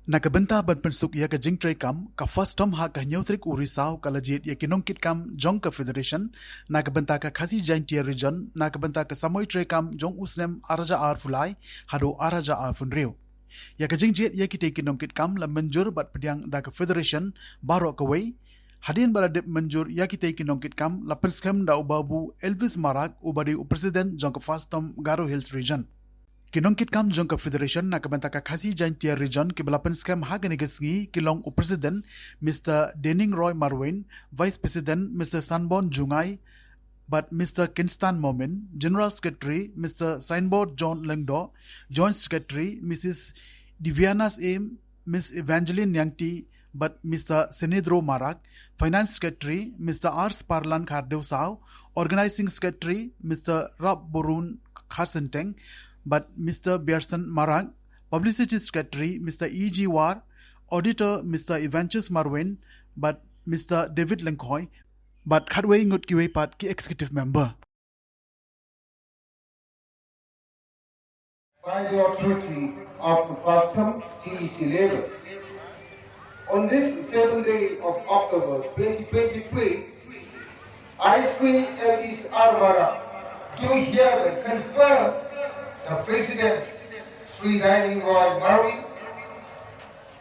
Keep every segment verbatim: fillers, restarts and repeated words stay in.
Na ka bynta ban pynsuk ïa ka jingtrei kam, ka FASTOM ha ka hynñiew tarik u Risaw ka la jied ïa ki nongkitkam jong ka Federation na ka bynta ka Khasi Jaintia Region, na ka bynta ka samoi trei kam jong u snem ar hajar arphew lai haduh ar hajar arphew hynriew. Ïa ka jingjied ïa kitei ki nongkitkam la mynjur bad pdiang da ka Federation baroh kawei. Hadien ba la dep mynjur ïa kitei ki nongkitkam, la pynskhem da u Babu Elvis Marak, uba dei u President jong ka FASTOM Garo Hills Region. Ki nongkitkam jong ka Federation na ka bynta ka Khasi Jaintia Region kiba la pynskhem ha kane ka sngi ki long u President Mister Dening Roy Marwein, Vice President Mister Sanbon Jngai bad Mister Kingston Momin, General Secretary Mister Sainbor John Lyngdoh, Joint Secretary Missus Diviana Syiem, Miss Evangeline Niangti bad Mister Senedro Marak, Finance Secretary Mister R Sparlan Khardew Saw, Organizing Secretary Mister Rap Burun Kharsenteng bad Mister Biarson Marak, Publicity Secretary Mister E G War, Auditor Mister Evangelist Marwein bad Mister David Lyngkhoi, bad khatwei ngut kiwei pat ki Executive Member. By the authority of the FASTOM C E C level, on this seventh day of October twenty twenty-three, I, Sri Elvis R Marak, do hereby confirm the President, Sri Dening Roy Marwein,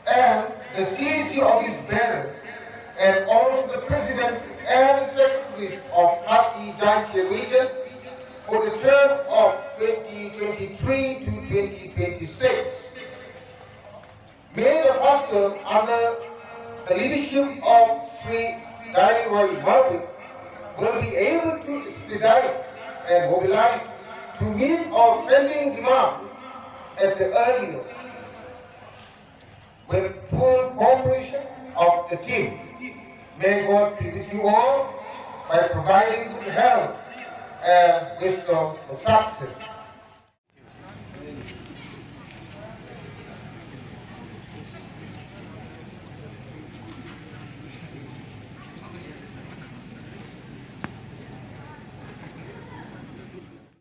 and the C E C office bearers, and also the presidents and secretaries of Khasi Jaintia region for the term of twenty twenty-three to twenty twenty-six. May the FASTOM, under the leadership of Sri Dening Roy Marwein, will be able to expedite and mobilize to meet our pending demands at the earliest, with full cooperation of the team. May God be with you all by providing good health and wisdom for success.